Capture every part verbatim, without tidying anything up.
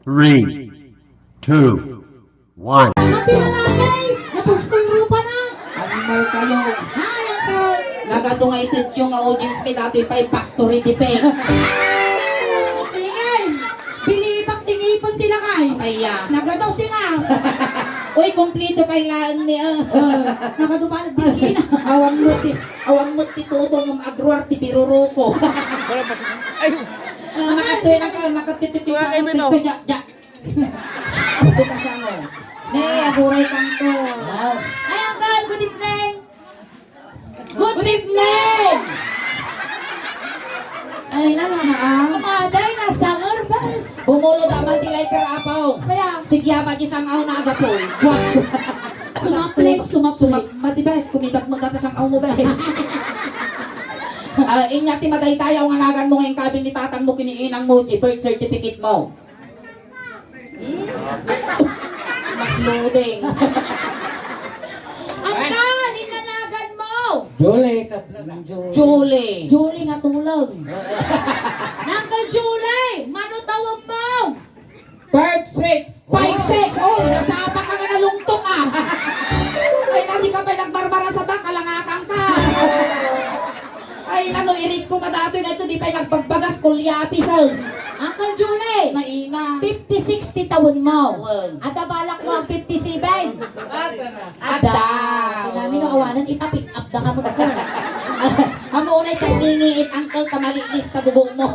Three, two, one. Mati na lagi! Napuskol rupa na! Animal kayo. Hi, Uncle! Nagadu nga itedyo nga audience mi datoy pay factory defect. Ingay! Bilibak ti ngipon ti lakay. Ay, ya. Nagadu singa. Uy, kumplito pay laeng ni, ah. Ah, nagadu pa, di kina. Awan mo ti, awan mo ti tuto ng agruar ti biruruko. Ay, Ah, makatuloy lang ka, makatututu Wala sa kayo, ako, no? Tutu, ja, ja. Ako, tutu sa ako. Ne, aguray kang to. Wow. Ay, Uncle, good evening. Good evening. Ay, na, mama, ah. Kumaday na sa Norbes. Bumulo da man ti lighter, apaw. Kaya? Sige, apa, di sang ako na agapoy. Wah. Sumaplik, sumaplik. Sumap-, matibes, kumitak mo, tatas ang ako mo, bes. Ah, inya ti madaydayaw nga nagan mo nga inkabin ni tatang mo, kini inang mo, ti birth certificate mo. Nagluding. Uncle, inanagan mo! Julie, tatlo lang. Julie. Julie. Julie nga tulong. Uncle Julie, mano tawag mo? Five six. Five six. Oy, nasapa ka nga nalungtot, ah. Ay, na, di ka pa nagmarmara sa baka, langakan ka. Ay, nano, irit ko madatoy na ito, di pa'y nagbagbagas, kulyapis, oh. Uncle Julie, Naina. Fifty-six ti taon mo. Wen. Adda balak mo ang fifty-seven? Adda. Adda. Kami no awanan, ipa-pick up da kamo, Uncle. Amo unay tagningiit, Uncle, ta malilis ta gugong mo.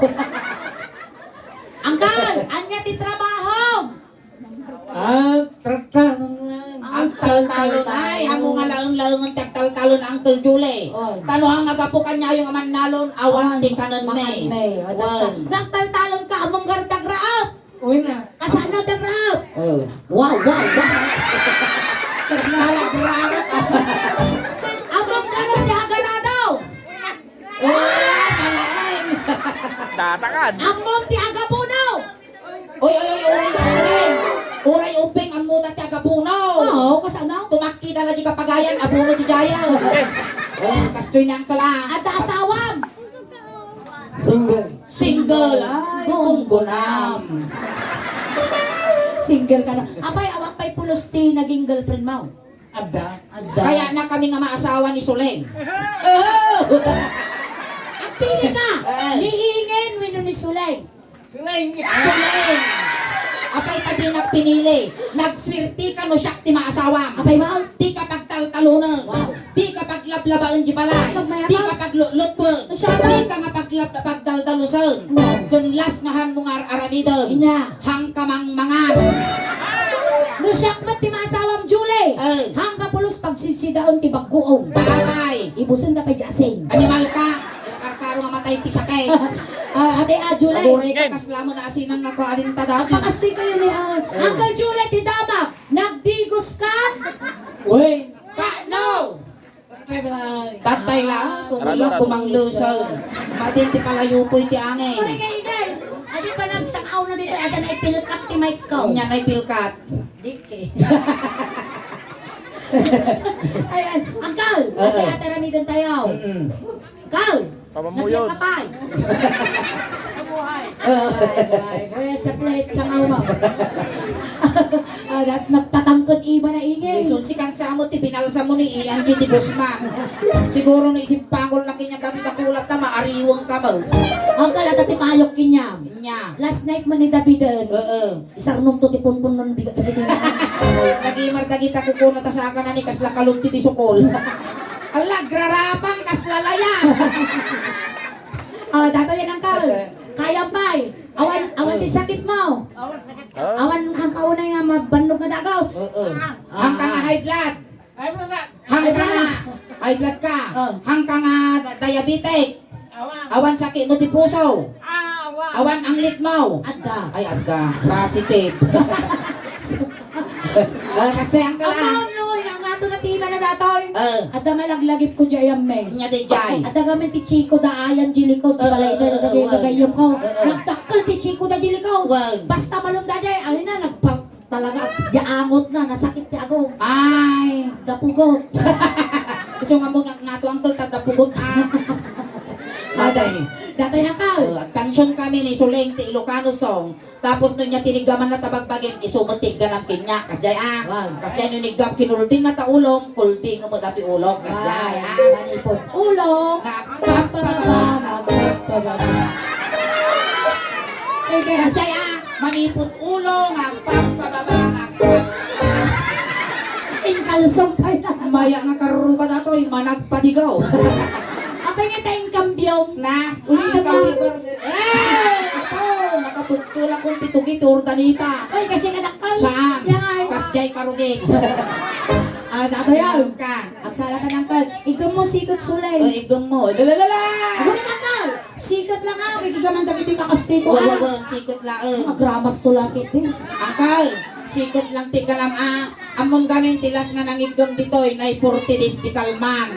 Uncle, anya ti trabaho? Ah, tratado na. Agtaltalon. Ay, amo nga laeng-laengen ti agtaltalon, Uncle Julie. Oh. Tano nga gapu kaniayo nga mannalon, awan ti kanen mi. Awan, may, oh, wen. Nagtaltalon ka, among garud agraap. Uy na. Kasano ti agraap? Oh. Wow, wow, wow. Kasano agraap? Among garud ti agarado. Oh, nalaeng. Datakan. Among ti agapuno. Oy, oy, oy, uray, uray. Uray, ubing, ammo da ti agapuno. Oo, kasano? Tumakkida la di kapagayan, abuno di daya. Eh, kastoy ni Uncle, ah. Adda asawam? Single. Single, ay, gunggunam. Single ka na. Apay, awan pay pulos ti naging girlfriend mo? Adda. Adda. Kaya na kami nga maasawa ni Suleng. Agpili ka! Eh. Ni Ingen wenno ni Suleng? Suleng. Suleng. Apay ta dinak pinili. Nagswerteka no siak ti maasawam. Apay mo? Di ka pagtaltalonen. Wow. Di ka paglablabaen di balay. Pagmayatan. Di ka paglutlupen. Masyado. Di ka nga paglab-, pagdaldalusen. Wow. Ken las nga han mo nga ar-aramiden. Inya. Hangka mangmangan. No siak met ti maasawam, Julie. Eh. Hangka pulos pagsidsidaen ti baggoom. Apay. Ibusen da pay di asin. Animal ka. Karkaro nga matay ti sakit. Ah, ate, ah, Julie. Aguray ka, kasla mo na asinan nga kualin ta dati. Pakastoy kayo ni, ah, Eh. Uncle Julie, ti dama. Nagdigos ka? Uy. Ka, no. Tatay lang. Tatay lang. So, Arado, arado. Kumanglusaw. Madin ti palayo po iti angin. Pare kay Igay. Adi pa nagsakaw na dito. Ada na ipilkat ti mic ko. Nya na ipilkat. Dike. Ayan. Uncle, Oo. Ate, ate, ramiden tayo. Mm-mm. Uncle, Pamamuyod. Nagkakapay. Oo. Ay, ay, ay, saplet, sangaw mo. Ah, nat-, nagtatangkod iba na ingin. Isun si Kansamo, ti binalsa mo ni Ian G. de Guzman. Siguro ni isimpangol na kanya dati dakulat na maariwang ka mo. Uncle, ata ti payok kanya. Nya. Last night mo ni David, eh. Oo. Isarnong to ti punpun non bigat sa bitin. Nagimar dagita kukuna ta saka na ni kasla kalog ti bisukol. Ala, agrarapang kasla layag. Ah, dato yan, Uncle. Kayam pay. Awan, awan ti sakit mo. Ah. Awan ang kaunay nga mabannog nga dagos. Oo. Ah. Ang ka nga high blood. High blood ka. High blood ka. Oh. Hangka nga diabetic. Awan. Awan sakit mo ti puso. Ah, awan. Awan anglit mo. Adda. Ay, adda. Positive. Ah, kaste ang kala. Aman, no, yang ato na tima na datoy. Ah. Adda malaglagip ko di ayam, me. Nya di jay. Adda gamin ti Chico da ayan di likod. Ah, ah, ah, ah, ah, ah. Nagdakkel ti Chico da di likod. Wan. Basta malum da jay, ay na, nagpa-, Talaga, di angot na, nasakit ti agong. Ay. Dapugot. Isu nga mo nga, nga to, Uncle, ta dapugot, ah. Aday. Datoy na ka. Oh, agkansion kami ni Suleng ti Ilocano song. Tapos no nia tiniggamanna ta bagbagim, isu met ti igganam kaniak. Kasdiay, ah. Wow. Kasdiay no iniggam, kinuldingna ta ulom, kulding met datoy ulok. Kasdiay, ah. Wow. Manipod ulo. Nga agpapababa, agpapababa. Kasdiay, ah. Manipod ulo, nga agpapababa, nga agpapababa. Inkalsong pa yan. Maya nga karuba datoy, managpadigaw. Apay nga ta inkambiom? Na? Ulit ang inkambiom ka. Eh! Apo, nakaputol akong titugi ti urdanita. Oy, kasi ka nakal. Saan? Yan ay. Kasjay karugit. Ah, nabayag. Ka. Agsala ka, Angkal. Igam mo, sikat, Suleng. Eh, igam mo. Lalalala! Uy, Angkal! Sikat lang, ah. May igaman dagiti kakastito, ah. Wa, wa, wa, sikat lang, eh. Agramas to lang, kit, eh. Angkal, sikat lang ti kalam, ah. Ammom gamin ti las nga nangiggam ditoy, naiporti di kalman.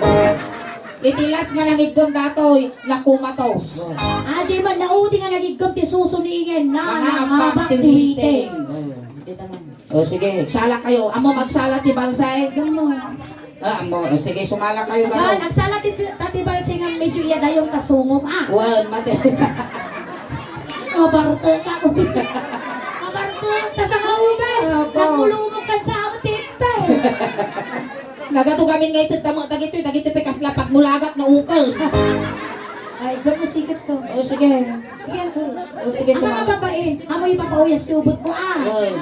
Iti las nga nangiggam datoy, nakumatos. Ah, di man naudi nga nagiggam ti suso ni ingen na, nangabak ti witing. Iti taman. O, sige, agsala kayo. Ammom agsala ti balsa, eh. Igam mo. Ah, mo, sige, sumala kayo, kayo. Ah, nagsala ti, ta ti balsa nga medyo iya dayon ta sungom, ah. Wen, mate. Mabartek ako. Mabartek, ta sa kaubes. Apo. Nagmulumog kan sa amo tipe. Nagatugamin nga ited tamo, dagitoy, dagitoy, pe, kasla pagmulagat nga ukel. Ay, igam mo, sikat ko. O, sige. Sige, uncle. O, sige, sumama. Ang mga babae, amo ipapauyas ti ubot ko, ah. Oy.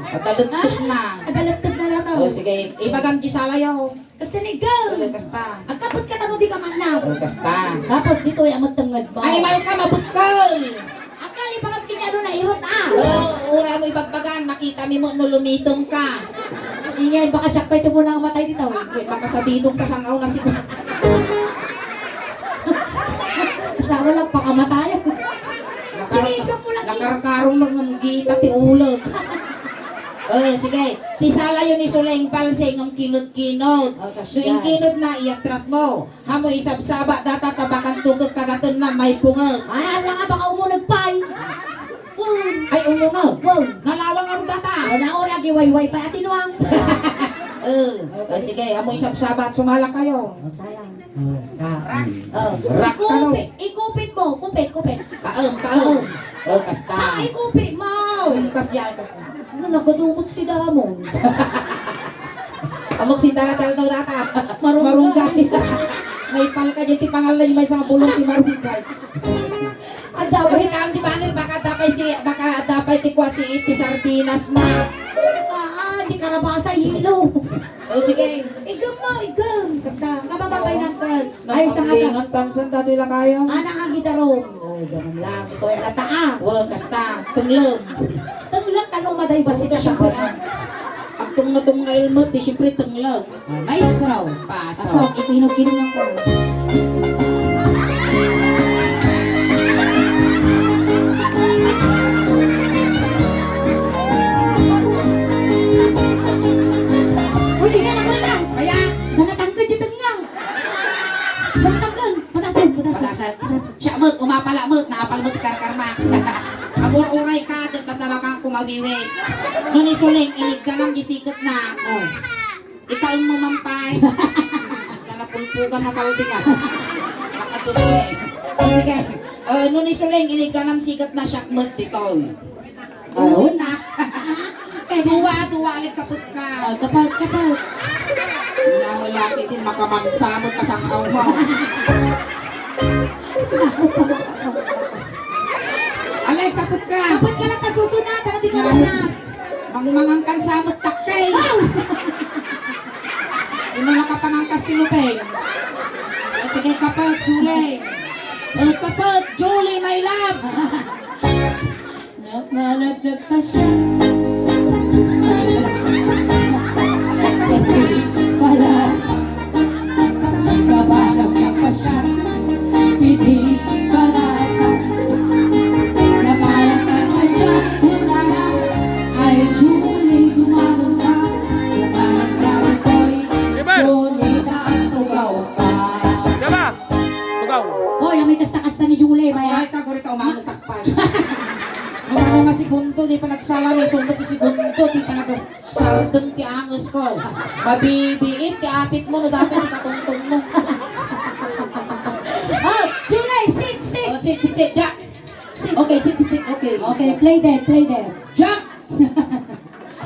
Adalettes na. Adalettes na lang, ah. O, sige. Ibagam di salayo. Kasta ni girl. O, kasta. Agkapot ka tamo di ka manna. O, kasta. Tapos dito, ay amat tenged mo. Animal ka, mabukol. Akal, ibagam kini ano na irot, ah. O, ura mo ibagbagan, makita mi mo no lumitom ka. Ingay, baka siya pa ito muna ang matay dito. Wait, makasabidong ka sang aw na si Asawa lang, pakamatay. Sige, ikam mo lang, Igs. Nakarkarong lang ng gita ti ulo. Eh, sige. Ti salayo ni Suleng Palsing ang kinot-kinot. Oh, kasyan. No, ingkinot na, iatras mo. Amo isabsaba data ta bakan tukek kagatenna maipunget. Ay, ala nga, baka umuneg pay. Wow. Ay, umuneg. Wow. Nalawang ang data. Wala, wala, giwayway pa, Ate Nuang. Eh, eh, sige, amo isabsaba at sumala kayo. Oh, sayang. Oh, sa. Hmm. Oh. Rak ka, no? Ikupit, ikupit mo, kupit, kupit. Kaem, kaem. Oh. Oh, kasta. Ah, ikupit mo. Hmm, kasya, kasya. Ano, nagadumot si Damon? Amok sintara tal daw data. Marunggay. Marunggay. Naipal ka dyan, ti pangal na di may sa mabulong ti Marunggay. Ang dapay. Bakit ang di bangir, baka dapay si, baka dapay ti kuwa si iti sardinas na. Ah, ah, di karabasa, yelo. Oh, sige. Igam mo, igam. Basta, mabababay ng kal. Ay, sa nga ta. Nakalingan, tansan, dati lang kaya. Ana nga gidarom. Ay, ganun lang. Ito ay lata, ah. Wa, kasta. Tenglang. Tenglang, tanong maday ba si Siyempre, ah. Agtung nga tungail mo, di siyempre tenglang. Ah, nice crowd. Pasok. Pasok, ikinog-kinog lang po. Uy, ikaw na, ikaw na. Kaya? Nanatangkad yung tenga. Nanatangkad. Patasan, patasan. Patasan. Patasan. Siya met, umapala met, naapal met, karkarma. Amor uray ka, dagdag na makang kumawiwi. Nuni Suleng, inigganam, gisikot na. Oh. Ikaw mo mampay. Basta napulpugan na kaldi ka. Nakatus ni. O, sige. O, nuni Suleng, inigganam, sikat na siak met ditoy. Una. Duwa, duwa, alig kaput ka. Ah, kaput, kaput. Nga mo laki din makamansamot ka sa kao mo. Alay, kaput ka. Kaput ka lang, kasusunod. Ano di ka na? Mangmangang kan samot takkay. Wow! Ino nakapangangkas ti lupeng? O, sige, kaput, Julie. O, kaput, Julie, my love. Napanagdag pa siya. Balas. Napanagdag pa siya. Piti balasa. Napanagdag pa siya. Kunana. Ay, Julie, dumadong ka. Napanagdag ko'y Julie, kaatugaw ka. Diba? Tugaw. Hoy, amoy kasta-kasta ni Julie, maya. Ay, kaguri ka, umano sakpan. Umano nga segundo, di pa nagsala, may sumbot ti segundo, di pa nag-, sardeng ti anges ko. Mabibiit ti apit mo, no, dapat di katungtong mo. Oh, Julie, sing, sing, Sit, sit, Jack. Okay, sit, sit, sit, okay. Okay, play dead, play dead. Jack!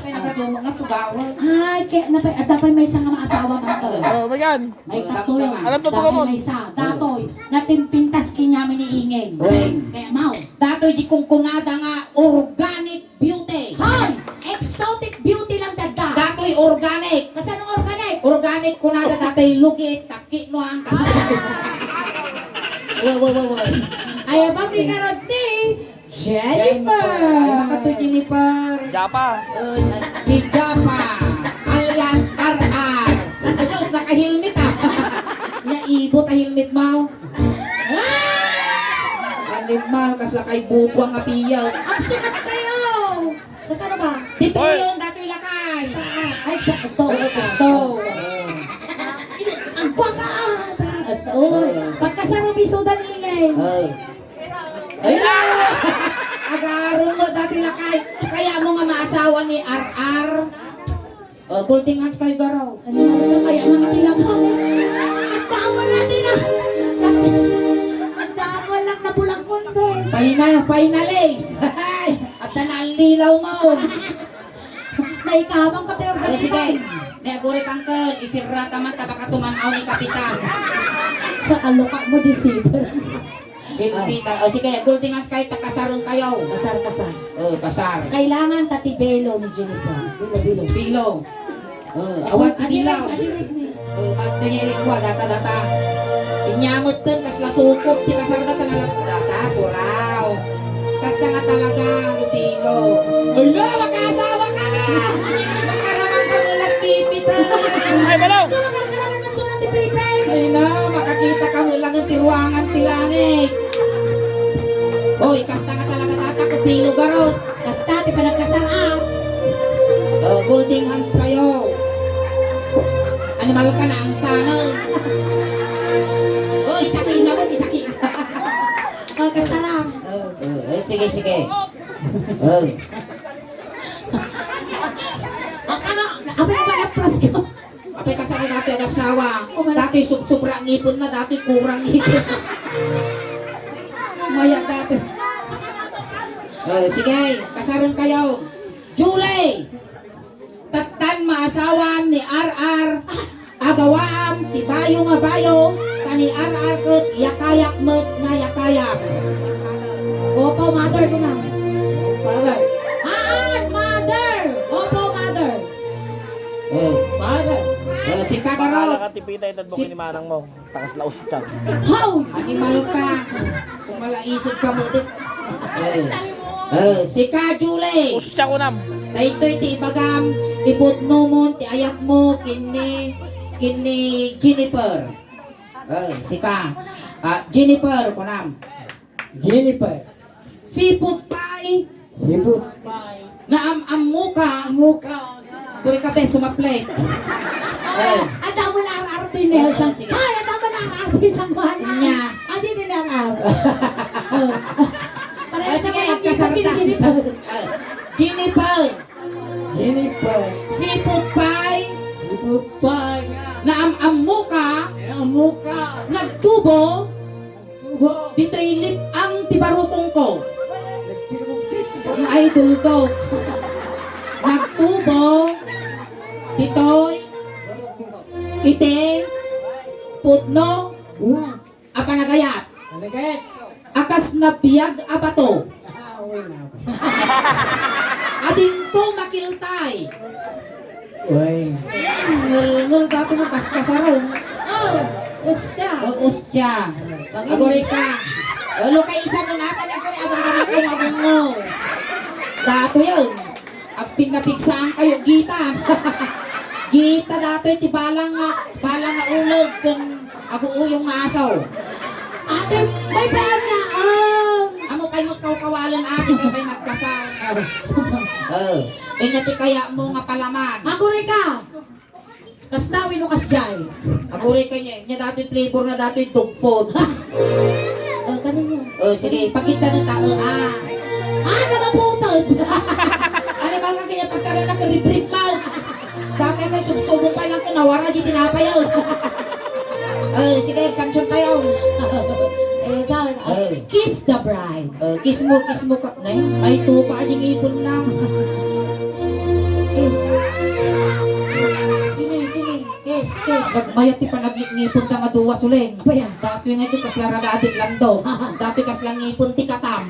Ay, nagadumo nga, tugawan. Ay, kaya, napay, adda pay maysa nga maasawa man to. Oh, my God. May katuyo. Alam to, Adda pay maysa. Datoy, napimpintas kenkuman ni Inging. Uy. Kaya, Mau. Datoy, di kong kunada nga organic beauty. Hoy! Exotic beauty lang dadda. Datoy organic. Kasano nga organic? Organic kunada datoy lugit, takki no ang kasama. Wow, wow, wow, wow. Ay, abang mi karot ni Jennifer. Ay, makato Jennifer. Japa. Uh, ni Japa, alias R R. Sus, naka-helmet ah. Nya ibot a helmet mo. Ah! Animal, kasla kay bubuang a piyag. Ang sukat kayo! Kasano ba? Dito Oy! Yun, datoy lakay. Ah, ay, sa, so, Oo, gusto. Ang kwa ka, ah! As, oy, Oo. Pagkasarong bisudan ingay. Ay. Ay, na! Agarong mo, datoy lakay. Kaya mo nga maasawa ni R R. Oh, golden hands kayo, garo. Ano nga kaya makatilaw ka? Ang tawal natin ah. Ang tawal lang na bulag mo, guys. Final, finally. At na ang lilaw mo. Naikamang ka, pero Ay, sige. Ni aguri kangkon, isirra taman tabaka tumanaw ni Kapitan. Nakaluka mo, Deceiver. Pinunita. O sige, golden hands kayo, pagkasarong kayo. Kasar, kasar. Oh, kasar. Kailangan ta ti belo ni Jennifer. Bilo, bilo. Bilo. Oh, awan ti bilaw. Adirig, adirig ni. Oh, pati niya ikwa, data, data. Inyamot din, kasla sukop, ti kasar data, nalap-, data, puraw. Kasta nga talaga, Rufino. Ala, makaasawa ka! Makaraman ka mo lang pipita. Ay, balaw! Ikaw, makakaraman man suna ti pipay. Ay na, makakita ka mo lang ti ruangan ti langit. Oy, kasta nga talaga data, Rufino, garo. Kasta, ti panagkasar, ah. Oh, golden hands kayo. Animal ka na ang sana. Oy, isaki na mo, isaki. Oh, kasarang. Oh, eh, sige, sige. Oh. Ang ano, abay mo na plus ko. Apay kasano dati ang asawa? Oh, wala. Dati sub-, sobra ang ipon na, dati kurang ipon. Maya dati. Oh, sige, kasarang kayo. Julie! Tattan maasawam ni R R, agawaam ti bayo nga bayo, ta ni R R ket yakayak met nga yakayam. Opo, mother ko na. Father. Haan, mother. Opo, mother. Oh. Father. Oh, si Kagarot. Bahala ka, tipita, itad mo Si kini manang mo. Takas la usta. Haw! Animal ka. Kung malaisog ka mo, dit. Eh. Eh, sika, Julie. Usta ko nam. Daytoy ti ibagam, ipudno mo, ti ayat mo, kinni, kinni Jennifer. Eh, sika. Ah, Jennifer, kunam. Jennifer. Sipud pay. Sipud pay. Naam-ammo ka. Ammo ka. Kuri ka, bes, sumaplit. Ay, adda mo na R R ti Nelson. Ah, sige. Ay, adda mo na R R ti San Juan. Nya. Adi ni R R. Oh. Pareho Ah, sige, sa mga kasarta. Jennifer. Ah, Jennifer. Jennifer. Sipud pay. Sipud pay. Naam-ammo ka. Naam-ammo ka. Nagtubo. Ditoy lip-ang ti barukong ko. Ang idol ko. Nagtubo. Ditoy. Iti. Pudno. A panagayat. A kas nabiag a bato. Adinto makiltay. Uy. Ngulngul dato nga kaskasarong. Oh, ustya. Oh, ustya. Agurita. Oh, lukay isa mo natin, aguri, agang kami kayo magungo. Dato yun. Agpinnapigsaan kayo, gita. Gita dato, ti balang nga, balang nga ulag, kun Aguuyong nga asaw. Ate, may pera na, ah. Amo pay mo kawkawalen, ate, kay pay nagkasal. Oh, inya ti kaya mo nga palaman. Aguray ka. Kasta wenno kasdiay. Aguray ka niya, niya datoy flavor na datoy dog food. Oh, kanino? Oh, sige, pakita na tao, ah. Ah, nakaputot. Ano ba nga kanya pagkagan na karibrib pa? Dati kay subsubo pa lang kinawara di tinapay, oh. Eh, sige, kanson tayo. Eh, sa, eh, kiss the bride. Eh, kiss mo, kiss mo ka. Nay, ay, tupa di ngipon na. Kiss. Kini, kini. Kiss, kiss. Nagmayat ti panagngipon ta nga duwa, Suleng. Apa yan? Datoy nga iti kasla ragadi ti lando. Datoy kasla ngipon ti katam.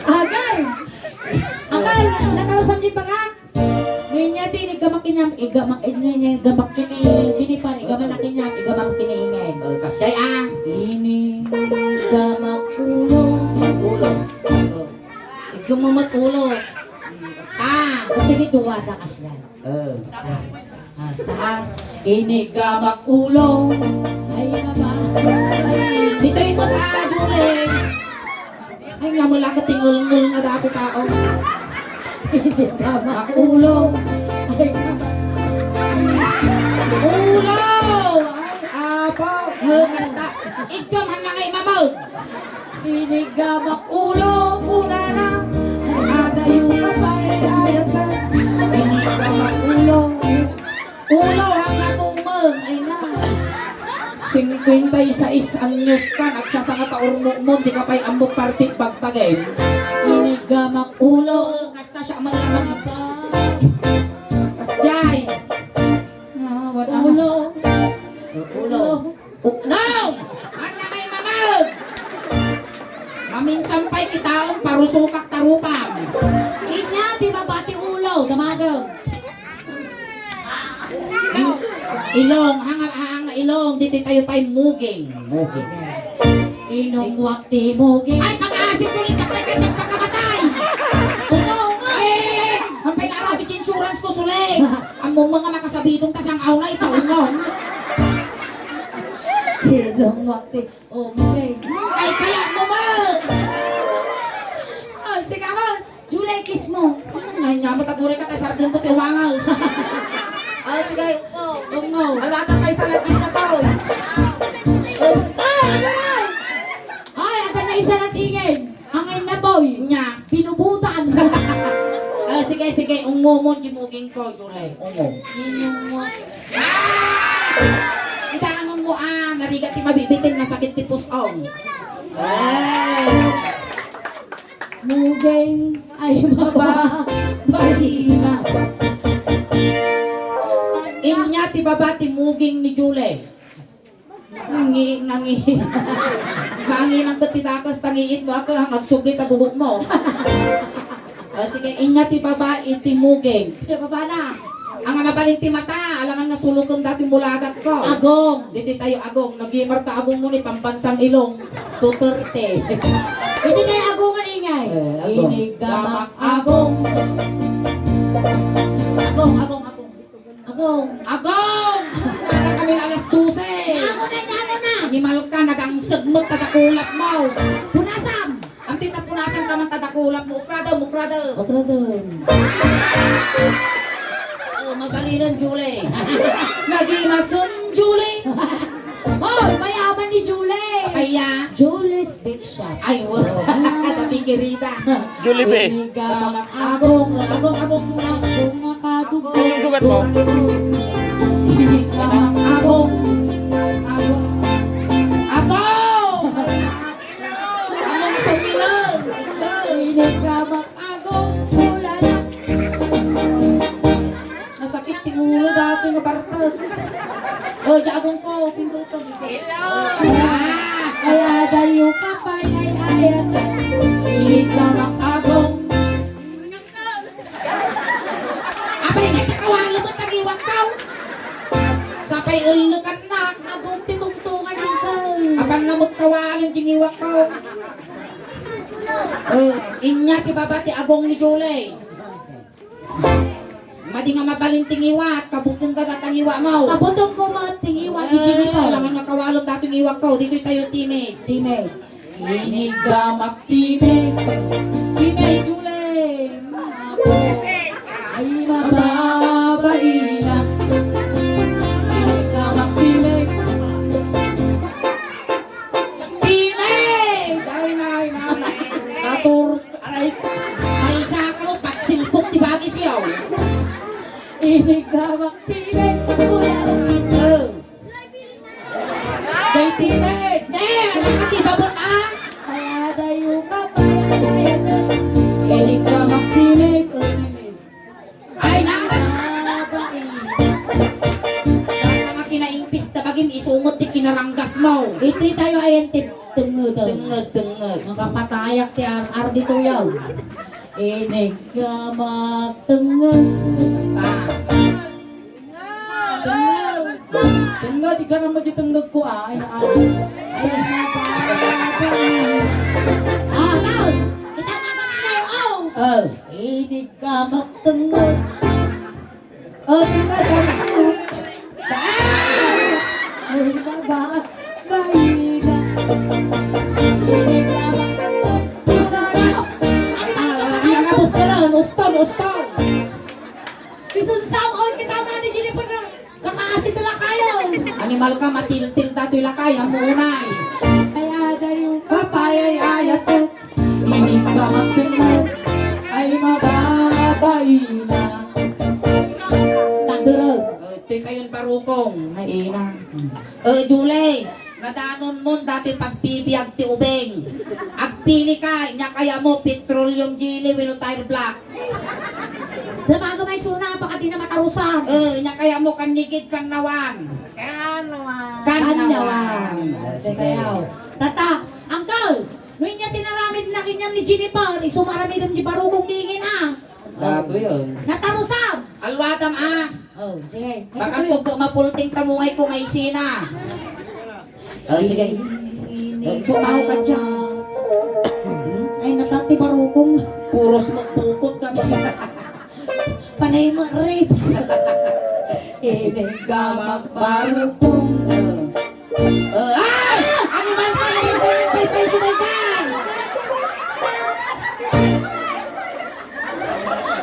Agay! Agay! Natalusan di ba nga? Ninya ti, iggamak kinyam, iggamak, ninya, iggamak kini, kini pan, iggamak na kinyam, iggamak kini ingay. Eh, kas jay, ah. Ini, iggamak ulo. Ulo. Eh, iggamak ulo. Ah. Kasi di duwa da kasla. Eh. Basta. Basta. Ini, iggamak ulo. Ay, mama. Ditoy mo sa Julie. Ay, nga mula ka tingulngul na dati tao. Tama, ulo. Ay, ulo! Ay, apo. Nga, kasta. Ikaw man na kay mamag. Inigamak ulo, kunana. Adayo ka pa, eh, ayat ka. Inigamak ulo. Ulo, hangga tumeng, ay na. Singkwenta y seis anyos ka, nagsasanga ta urmukmon, di ka pay ammo parti bagtagem. Inigamak ulo, kasta siya man lang. Kasjay. Ah, wala na. Ulo. Ulo. U-, no! Anna kay mamag! Maminsan pay kitaon, parusukak tarupam. Inya, di ba, pati ulo, damagag. Ilong, hanga, hanga, ilong, ditoy tayo pay muging. Muging. Inungwak ti muging. Ay, pag-aasip ko rin, kapag ka nagpakamatay. Ungaw nga. Ay, ay, ay, ay, ang pay narabi ti insurance ko, Suleng. Ang mong mga makasabidong ta sang aw na, ito, ungaw. Inungwak ti, oh, muging. Ay, kaya mo ba? Oh, sige mo. Julie, kiss mo. Ay, nga mo, taguri ka, tay sardin ko, ti umangas. Ah, sige. Ungaw. Ano ata may salad din na tao, eh? Ay, ano na? Ay, ata na isa na tingin. Angay na, boy. Nya. Binubutan. Ah, sige, sige. Ungo mo, di muging ko, Julie. Ungo. Ninyo mo. Ah! Idaanon mo, ah. Narigat ti mabibitin, nasakit ti pusong. Ah! Muging ay maba-, baina. Inya ti baba ti muging ni Julie. Nangi-, nangi-, manginang ket ti dakes ta ngiit mo, aka, agsubli ta guguk mo. O, sige, inya ti baba iti muging. Ti baba na. Anga mabalin ti mata, alangan nga sulukem dati mulagat ko. Agong. Ditoy tayo agong. Nagimar ta agong mo ni pambansang ilong. Two thirty. Iti tayo agongan, ingay. Eh, agong. Inigamak agong. Agong, agong, agong. Agong. Agong! Kada kami na alas dose. Amo na, amo na. Animal ka, nagangseg mo, tadakulat mo. Punasam. Ang titapunasan ka man tadakulat mo, ukrada, mukrada. Ukrada. Oh, mabalinan, Julie. Nagimasun, Julie. Oh, mayaman ni Julie. Papaya. Julie's Bake Shop. Ay, wa-, da pikirita. Julie B. Inigamak agong, agong, agong, agong, agong, makadugtong. Sugat mo. Inigamak agong, agong, agong! Ano nga sa pilang? Inigamak agong, ulala. Nasakit ti ulo dati nga bartag. O, di agong ko, pindutan. Hello! Ah! Ay, adayo ka pay, ay, ay, ay. Ikaw ang agong. Apay, nga, takawalo mo, tagiwak ka. Sapay, ulo ka na. Agong ti tungtungan, ikaw. Apan na magkawalo, tingiwak ka. Eh, inya ti baba ti agong ni Julie. Madi nga mabalin tingiwat, kabuton ta data ngiwa mo. Kabuton ko mo tingiwat, eh, di Jimmy Paul. Alangan nga kawalom dati ngiwak ko, ditoy tayo, time. Time. Inigamak time. Time, Julie. Ay, mababaina. Inigamak time. Time! Day, nay, nay. Natur-, aray, maysa ka mo, pagsilpok ti bagis yaw. Inigamak time. Eh. Day, time. Ati babon, ah! Ay, adayo ka pa, ay, ay, ay. Inig ka magtinig, ay, inig. Ay, na! Babae. Dahil nga kinaingpis ta bagim, isungot ti kinaranggas mo. Iti tayo ay ang tip-, tenged. Tenged, tenged. Makapatayak ti ar-ar dito yaw. Inig ka magtenged. Basta. Tenged. Tenged, ikaw naman di tenged ko, ah. Ay, ay. Ay, ay, ay. Ah, tao. Kita nga kami na, oh. Oh. Inig ka magtenged. Oh, tenged, ah. Ah! Ay, baba. Baina. Inig ka magtenged. Ay, ay, ay, ay, uston, uston. Isunsaon kita, Mani Jennifer, na kakaasit na lakayan. Animal ka, matiltil datoy lakay, ammo unay. Kaya dayo ka payay-ayat, eh. Inig ka magtenged, ay mababaina. Tagdurag. Eh, ti kayon barukong. Ay, ina. Eh, Julie. Nadanonmon datoy pagbibiag ti ubing. Agpili ka, nia kayatmo petroleum jelly wenno tire black. Damaga may suna, baka di na matarusan. Eh, nia kayatmo kannigid, kannawan. Kannawan. Kannawan. Ah, sige. Tata, uncle, no inya tinaramid na kaniam ni Jennifer, isu nga aramidem di barukong dingin, ah. Datoy, ah. Natarusam. Alwadam, ah. Oh, sige. Baka pag mapulting tamungay ko, may sina. Oh, sige. Eh, sumaw ka dyan. Hmm? Ay, natati barukong. Puros magbukot ka ba? Panay mo, ribs. Inig ka magbarukong. Eh, ay! Animal ka, animal ka, may paypay, sugay ka!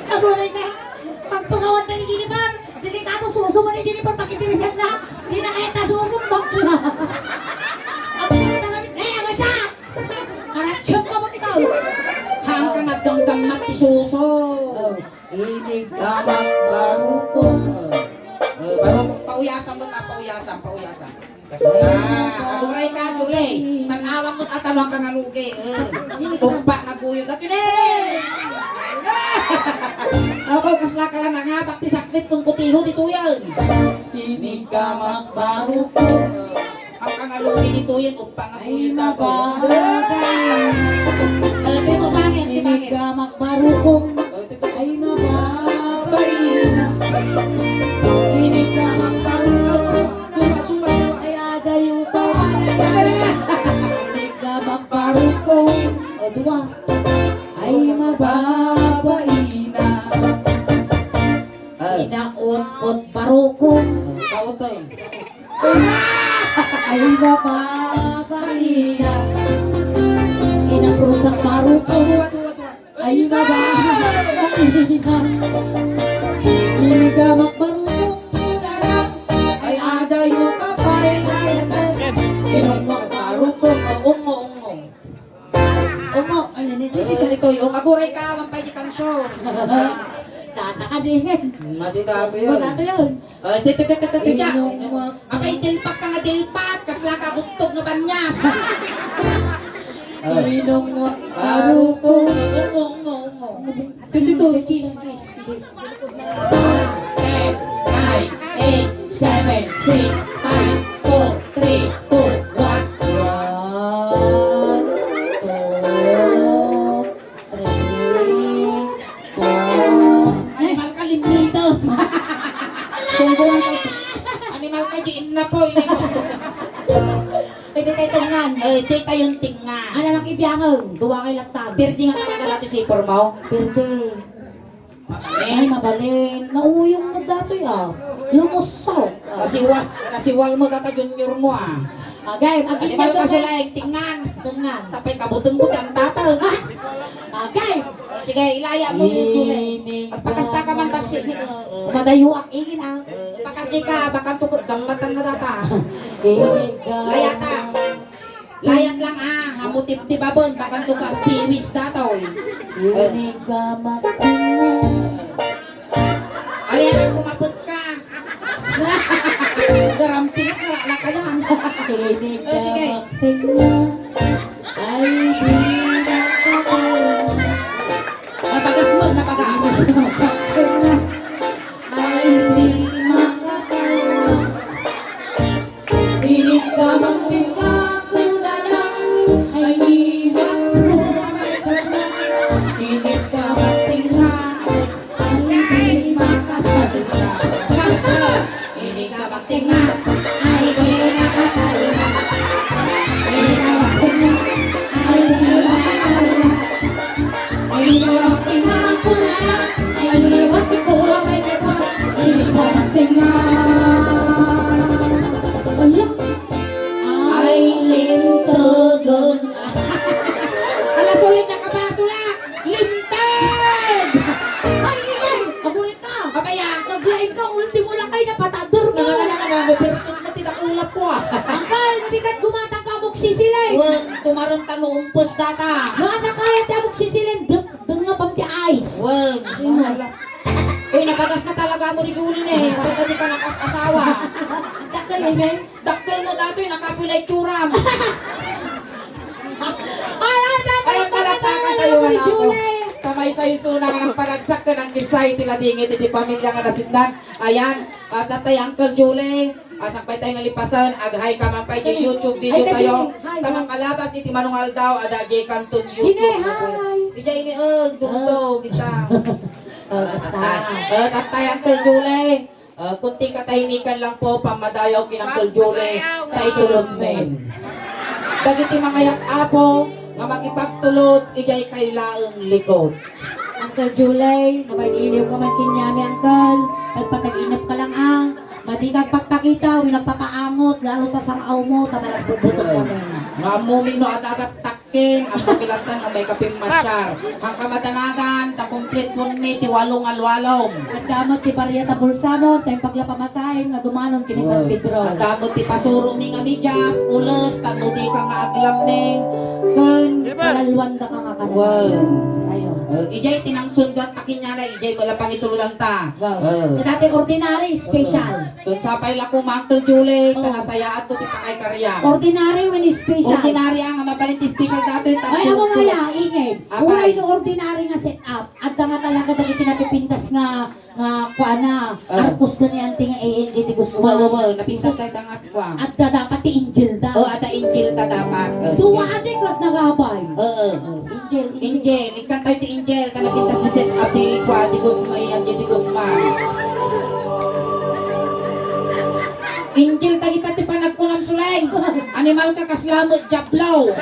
Aguray ka! Pagtungawan ka ni Jennifer, delikado suso mo ni Jennifer, pakitirisan na. Di na kaya ta susumbak na. Ang puta nga, eh, ano siya? Karatsyon ka mo ikaw. Hanggang aggamgammat ti suso. Oh. Inig ka magbarukong. Eh, barukong, pauyasam mo na, pauyasam, pauyasam. Basta, aguray ka, Julie. Tan-awam mo, tataluan ka nga lugi. Eh, tugpa nga guyod. At yun eh! Ako, kasla ka lang nangabak ti saklit kung kutiho, di tuyan. Inig ka magbarukong. Eh, Ang kangalugi ditoyen, uppa nga. Ay, buyot ako. Mababa. Eh, di mo pangit, di pangit. Inig ka magbarukong. Eh, di pangit. Ay, mababaina. Inig ka magbarukong. Tupa, tupa, tupa. Ay, adayo pa. Dali, dali. Inig ka magbarukong. O, dua. Ay, mababaina. Ah. Inautkot barukong. Kautay. Ay, mababaina. Inaprusak barukong. Ay, mababaina. Inigamak barukong. Ay, adayo ka pa, ay, ay, ay. Inungwak barukong. Ungo, ungo. Opo, ano ni? Eh, ito, ito, yung aguray ka, mampay di kanson. Data ka din. Mati dati yun. Data yun. Eh, ti, ti, ti, ti, ti, ti, Inong wa- Apay, dilpat ka nga dilpat, kasla ka guttog nga banyas. Eh. Inong wa- Aruko. Ungo, ungo, ungo. Ti, ti, ti, kiss, kiss, kiss. Stop. Ten, nine, eight, seven, six, five, four, three, two, one. One, two, three, four. Animal ka, limito. Sungguhan ka. Animal ka, di inna po, ini po. Pwede tayo tingan. Eh, di tayo tingan. Ano mang ibiyangan? Duwa kayo lang tabi. Pirdi nga talaga dati si Pormaw. Pirdi. Ay, mabalin. Nauyong mo datoy, ah. Lumusok. Nasiwal, nasiwal mo, tata junior mo, ah. Ah, game. Animal ka, Julie, tingan. Tingan. Sapay kabuteng ko, tan tata. Ah, game. Oh, sige, ilaya mo yung Julie. Magpakasta ka man, basi. Madayo ang ingin, ah. Eh, pakas di ka, baka tukod, gammatan na tata. Layata. Layat lang, ah, hamu tibtibaben, bakanto ka piwis datoy. Inigamak. Alian, kumapot ka. Garamping ka, lakayan. Inig Oh, sige. Ay, di makatawa. Napagas mo, napagas. Ay, di makatawa. Inig ka magtingga, kunana, ay, iwan ko, ay, kunana. Inig ka magtingga, ay, di makatawa. Basta! Inig ka magtingga, ay, di makatalna. Inig ka magtingga, ay, di makatalna. Inig ka magtingga, kunana, ay, iwan ko, may katawa. Inig ka magtingga. Ala. Ay, limtegen. Ala, sulit na ka ba? Sula! Limteg! Ay, ay, ay! Aburit ka! Abaya! Naglaing ka, ultimo lakay, napatader mo! Nanananana, nabertot mo, ti dakulap ko, ah. Angkal, nabigat gumatang ka, amok sisilen! Wen, tumaron ta no umpes data. No, anak kaya ti amok sisilen, deng, deng nga pang ti ice. Wen. Sino? Uy, napagas na talaga mo ni Julie, ne. Pwede di ka nakas-asawa. Dakkel, eh, ne? Dakkel mo datoy, nakapoy la itsuram. Alright, Ay, palakpakan tayo, Julie. Tayo, anak ko. Tamay sa isuna nga nagparagsak ken nangkisay ti ladingit iti pamilya nga nasindan. Ayan, ah, tatay, Uncle Julie, ah, sakbay tayo nga lipasen, ag-hi ka man pay di YouTube video tayo. Ay, hi. Ta mapalabas iti manungaldaw, adda di kanton YouTube. Hi, hi. Ija ini, eh, dugdog, ita. Oh, basta. Tatay. Eh, tatay, Uncle Julie. Ah, kunting katahimikan lang po, pammadayaw ken Uncle Julie, ta itulod men. Dagiti mangayat, Apo, nga makipagtulod, idiay kaylaeng likod. Uncle Julie, no mailiw ka man ken yami, Uncle, pagpatag-inep ka lang, ah. Madi ka agpakpakita, wenno agpapaangot, lalo ta sang-aw mo, ta malagbugbutod kami. Nga ammo mi no adda agtak- Ken, ang pakilantan nga may kapimmasyar. Ang kamadanagan, ta kumpletuenmi ti walong alwalom. Adda met ti barya ta bulsamon, ta imbag la pamasahem nga dumanon ken ni San Pedro. Adda met ti pasuromi nga medias, ules, tapno dika nga aglammeng, ken palalwanda ka nga kanan. Wen. Ayo. Eh, idiay ti nangsunduan ta kaniana, idiay met la pangitulodanta. Wow. Eh. Ti dati ordinary, special. Ken sapay la koma, Uncle Julie, ta nasayaat to ti pakay kariam. Ordinary wenno special? Ordinary nga mabalin ti special datoy, ta Ay, amo nga ya, inged. Apay. Uray no ordinary nga set-up, adda nga talaga dagiti napipintas nga, nga kuana, Ah. Arcos da ni Auntie nga A N J de Guzman. Wa, wa, wa, napintas tayo ta nga kuan. Adda dapat ti angel da. Oh, adda angel ta dapat. Oh, sige. Dua, adda ikot na gabay. Oo. Oh, angel, angel. Angel, ikkan tayo ti angel, ta napintas ni set-up ti kuan, di Guzman, ay, angel di Guzman. Angel, ta ita ti panagkunam, Suleng. Animal ka, kasla met diablo.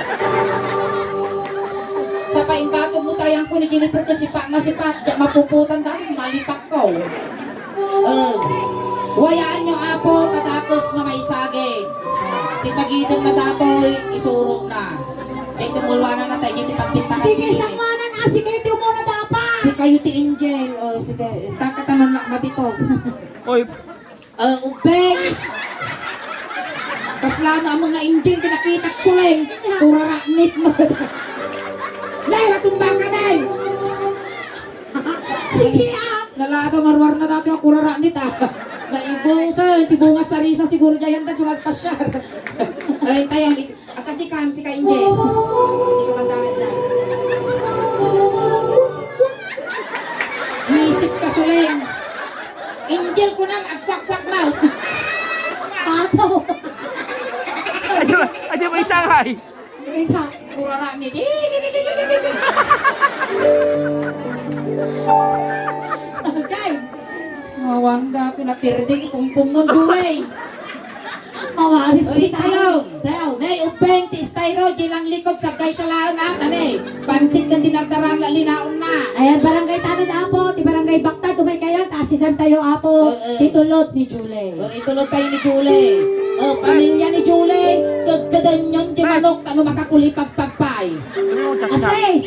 Sa paimbato mo tayang ko ni Jennifer, kasipa nga sipat, di mapuputan tayo, malipak ko. Eh, wayaanyo, Apo, ta dakes nga maisagid. Ti sagiden na datoy, isurokna. Diay tumulwanan na tayo, diay ti pagbintangan Di kayo ti sanganan, ah, sige, di mo na dapat. Sikayo ti angel, oh, sige. Takatanon na, mabito. Oy. Eh, ubbeng. Kasla na ang mga angel, kinakitak, Suleng. Pura raknit mo. Lay, matumba ka, Nay. Sige, ah. Nalata, marwarna dati, ako raraknit, ah. Naibo sa, ti bunga sarisa, siguro dyan, tas yung agpasyar. Ay, tayo, agkasikan, sika, Angel. Hindi ka banda na dyan. Wisit ka, Suleng. Angel ko nang agkwak-kwak mouth. Ato. Aja, aja mo isangay. Isa. Kurara ni. Okay. Mawanda, pinapirdi, pumpum mo, Julie. Mawaris Uy, kita. Tayo. Tayo. Nay, ubbeng, ti styro, di lang likod, sagay siya lang, ah, tani. Pansit kan dinardaran, la linaon na. Ayan, barangay tanod, Apo, ti barangay Baktad, umay kayo, taasisan tayo, Apo. Oo. Ti tulod ni Julie. O, itulod tayo ni Julie. O, pamilya ni Julie, kagkadanyon di manok, tano makakulipagpagpay. Ases!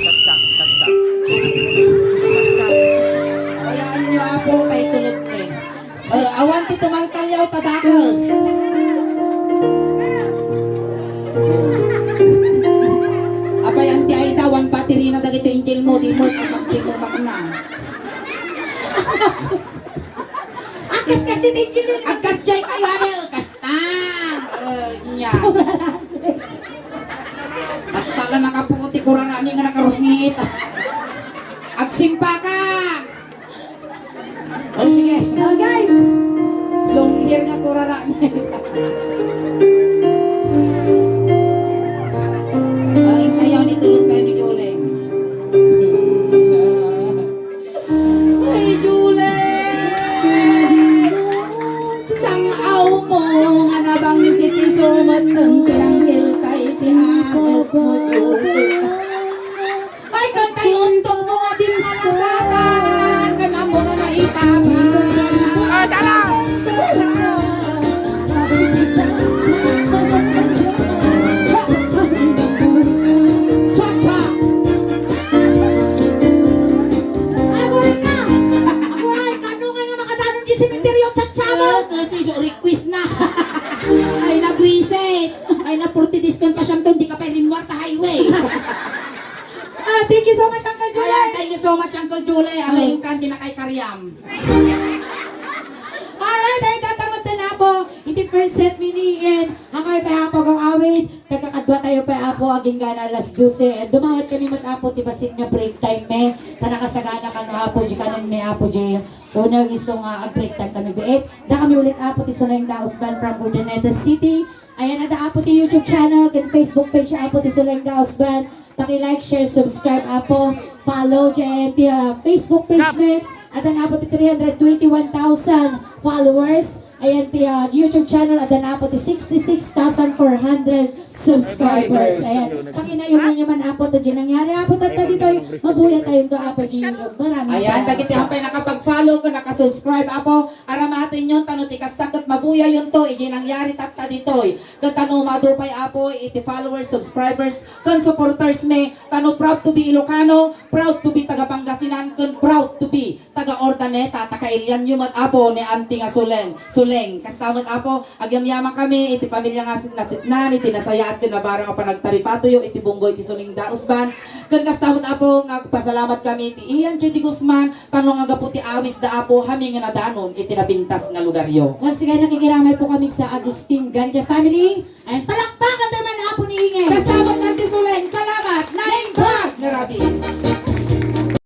Bayaan nyo, Apo, tayo tulod ni. O, awan ti tumaltalyaw, tadakas. Apay, anti ay ta, one battery na dagito angel mo, di mo, ang angel mo makuna. Agkas kasi ti angel. Agkas jay kayo, ano, kasta. O, nya. Tattala nakapuot ti kurarani nga nakarusngit. Agsimbaka! O, sige. Okay. Long hair nga kurarani. Ay, tayo ni tulog tayo ni Joleng. Ay, Joleng! Sang-aw mo nga nabangsit isu met ken tinanggil ta iti ages mo, Joleng. Ay, kantay untog mo nga dimmalasatan, ken ammo nga naipapa. Ah, sala! Cha-cha! Aguray ka! Aguray ka! Ano nga nga makadanon di sementeryo, cha-cha mo? Ah, kasi so request na. Ay, nabwisit. Ay, na forty days kan pasyam to, hindi ka pa rin Muerta Highway. Ah, thank you so much, Uncle Julie. Ayan, thank you so much, Uncle Julie. Ano Oh. yung kanti na kay Karyam? Alright, ay tatamad na po. Iti first set, mini, and ang kayo pa po ang awit. Kagkakadwa tayo pa, Apo, aging gana alas dose. And dumawat kami mat, Apo, ti bassit nga break time, me. Ta nakasagana kano, Apo, di kanan, me, Apo, di. Una, iso nga, ag-break time kami, biit. Da kami ulit, Apo, ti Suleng Daos Band from Urdaneta City. Ayan, ada, Apo, ti YouTube channel, ken Facebook page, Apo, ti Suleng Daos Band. Paki-like, share, subscribe, Apo. Follow, dyan, ti, ah, Facebook page, me. Adan, Apo, ti three hundred twenty-one thousand followers. Ayan, ti, ah, YouTube channel, adan, Apo, ti sixty-six thousand four hundred subscribers. Subscribers. Ayan. Pakinayon niyo man, Apo, ti di nangyari, Apo, tatta ditoy. Mabuya tayo do, Apo, ti YouTube. Maraming Ayan, salamat. Dagiti apay nakapag-follow ken nakasubscribe, Apo. Aramaten yon, tano ti kasta ket mabuya yon to, iti nangyari tatta ditoy. Ket tano madu pay, Apo, iti followers, subscribers, ken supporters mi, tano proud to be Ilocano, proud to be taga Pangasinan, ken proud to be taga Urdaneta, ta kailian yo met, Apo, ni Auntie nga Suleng. Suleng. Kasta met, Apo, agyamyaman kami iti pamilya nga sit-, nasitnan, iti nasayaat ken nabarang a panagtaripatoyo iti bunggo iti Suleng Daos Band. Ken kasta met, Apo, nga agpasalamat kami iti Ian J D Guzman, tano nga gapu ti awis da, Apo, hami nga nadanon iti napintas nga lugaryo. Once again, nakikiramay po kami sa Agustin Ganja family. And palakpakan tayo man, Apo, ni Ingay. Kasta met nga ti Suleng. Salamat. Naimbag nga rabii.